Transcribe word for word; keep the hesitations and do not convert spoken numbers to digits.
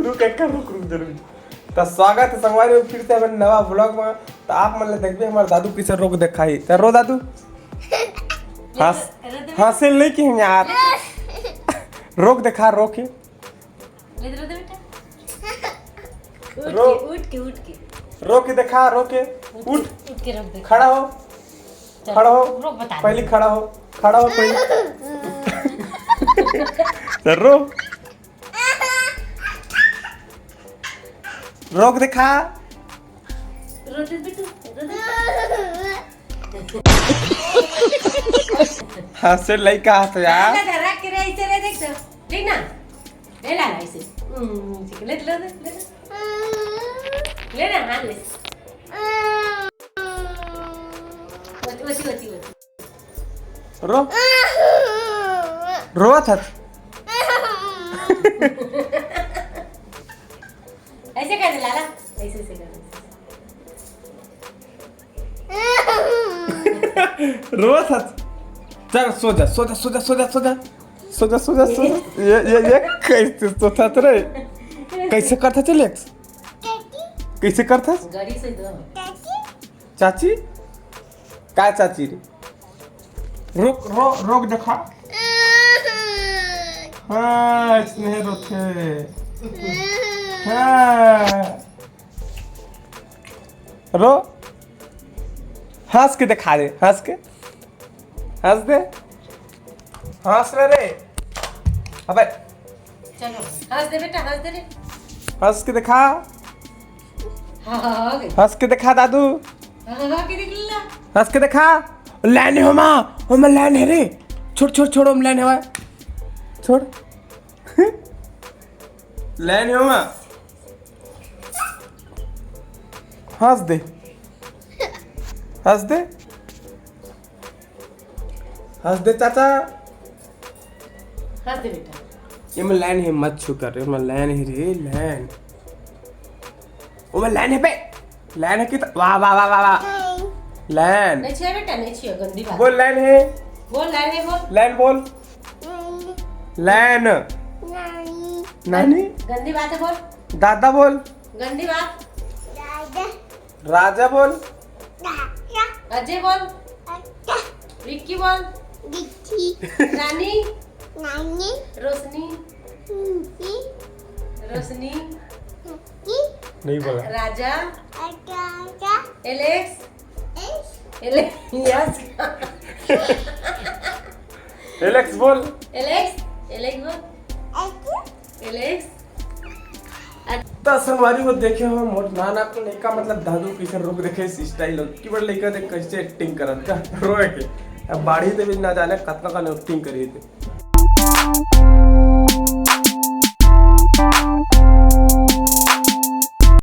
रुक, एक रुक, रुक, जरूर। तो स्वागत है संगवारी हो फिर से हमर नवा vlog में। तो आप मन ले देखबे हमर दादू कइसे रोक देखाही। तो रो दादू। हंस, हंसे नहीं कि हम यार। रोक देखा, रो के। ले दे, रो दे बेटा। उठ रो। के, उठ के, उठ के। रो के देखा, रो के। उठ उठ। के, उठ के रोक दे। खड़ा हो। चल, खड़ा हो। रोक बता दे। पहले खड़ा हो। खड़ा हो पहले। तो रो। रोक देखा। रो दे बेटू, रो दे। हंसे लइका हाथ यार। ला, ला, रख के रे, ऐसे रे, देख तो। ठीक ना? ले ला, ला, ऐसे। हम्म, ठीक है, ले, ले, ले, ले। ले ना, हाँ, ले। ओती, ओती, ओती, ओती। रो। रोवत हस। ऐसे कर दे लाला, ऐसे, ऐसे कर दे। रोवत हस। चल, सो जा, सो जा, सो जा, सो जा, सो जा। सो जा, सो जा, सो जा। ये, ये, ये कैसे सोता रे? कैसे करता चल एक्स? कैसे करता? गड़ी से दो। चाची? का चाची रे? रोक, रो, रोक देखा। हाँ, इसने रोथे। हाँ। रो। हंस के देखा दे, हंस के। हंस दे। हंस रे रे। अबे। चलो, हंस दे बेटा, हंस दे रे। हंस के देखा। हाँ, हाँ, हाँ, हो गई। हंस के देखा दादू। हाँ, हाँ, हाँ, के देख ला। हंस के देखा। लैन हे माँ, ओमा लैन हे रे। छोड़, छोड़, छोड़, ओमा लैन हे भाई। छोड़। लैन हे माँ। हंस दे। हंस दे। हंस दे चाचा। हंस दे बेटा। एमा लैन हे, मत छू कर, एमा लैन हे रे, लैन। ओमा लैन हे बे। लैन हे कि त-, वाह, वाह, वाह, वाह, वाह। लैन। नहीं छुए बेटा, नहीं छुए, गंदी बात। बोल लैन हे। बोल लैन हे, बोल। लैन बोल। लैन। नानी। गंदी बात है, बोल। दादा बोल। गंदी बात। राजा बोल। अजय बोल। विक्की बोल। रानी। रोशनी। रोशनी। नहीं बोला। राजा। एलेक्स। एले-, यस। एलेक्स बोल। एलेक्स, एलेक्स बोल। एलेक्स। त संगवारी हो देखे हो मोर नाना के लइका, मतलब दादू कइसे रोक देखे स्टाइल, की बड़ लइका देख कइसे एक्टिंग करत का रोए के। अब बाढ़ी देवी ना जाने कतना कन एक्टिंग करी थे।